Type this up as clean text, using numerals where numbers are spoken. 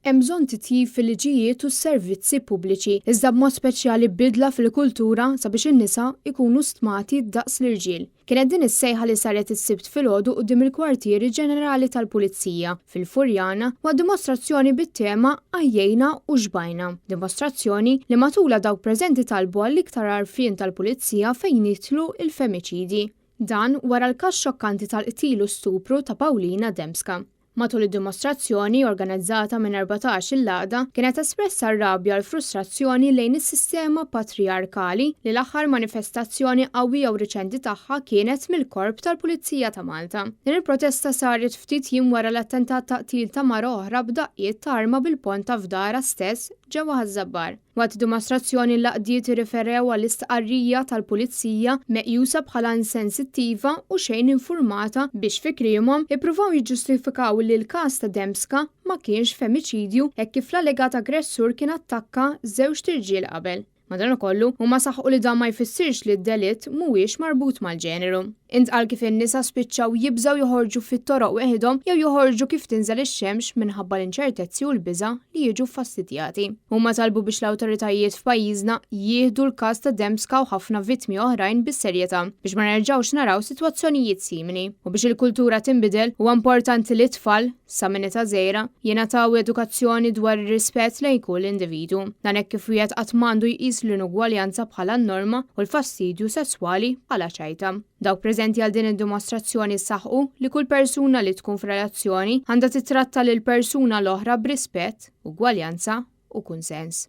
Hemm bżonn titjib fil-liġijiet u s-servizzi pubbliċi, iżda b'mod speċjali bidla fil-kultura sabiex in-nisa jkunu stmati daqs l-irġiel. Kienet din is-sejħa li saret is-Sibt filgħodu quddiem il-Kwartieri Ġenerali tal-Pulizija, fil-Furjana, waqt dimostrazzjoni bit-tema 'Għajjejna u Xbajna'. Dimostrazzjoni li matulha dawk preżenti talbu għal iktar għarfien tal-Pulizija fejn jidħlu l-femiċidji. Dan wara l-każ xokkanti tal-qtil u stupru ta' Paulina Dembska. Matul id-dimostrazzjoni, organizzata minn 14 il-għaqda, kienet espressa r-rabja u l-frustrazzjoni lejn is-sistema patrijarkali li l-aħħar manifestazzjoni qawwija u riċenti tagħha kienet mill-Korp tal-Pulizija ta' Malta. Din il-protesta saret ftit jiem wara l-attentat ta' qtil ta' mara oħra b'daqqiet ta' arma bil-ponta f'darha stess ġewwa Ħaż-Żabbar. Waqt id-dimostrazzjoni l-għaqdiet irriferew għall-istqarrija tal-Pulizija meqjusa bħala insensittiva u xejn infurmata biex fi kliemhom ippruvaw jiġġustifikaw li l-każ ta' Dembska ma kienx femiċidju hekk kif l-allegat aggressur kien attakka żewġt irġiel qabel. Madankollu, huma saħqu li dan ma jfissirx li d-delitt mhuwiex marbut mal-ġeneru. Intqal kif in-nisa spiċċaw jibżgħu joħorġu fit-toroq weħidhom jew joħorġu kif tinżel ix-xemx minħabba l-inċertezzi u l-biża' li jiġu ffastidjati. Huma talbu biex l-awtoritajiet f'pajjiżna jieħdu l-każ ta' Dembska u ħafna vittmi oħrajn bis-serjetà biex ma nerġgħux naraw sitwazzjonijiet simili. U biex il-kultura tinbidel, huwa importanti li t-tfal, sa minn età żgħira, jingħataw edukazzjoni dwar ir-rispett lejn kull individwu. Dan hekk kif wieħed qatt m'għandu jqis l-inugwaljanza bħala n-norma u l-fastidju sesswali bħala ċajta. Dawk preżenti għal din id-dimostrazzjoni saħqu li kull persuna li tkun f'relazzjoni għandha tittratta lill-persuna l-oħra b'rispett, ugwaljanza u kunsens.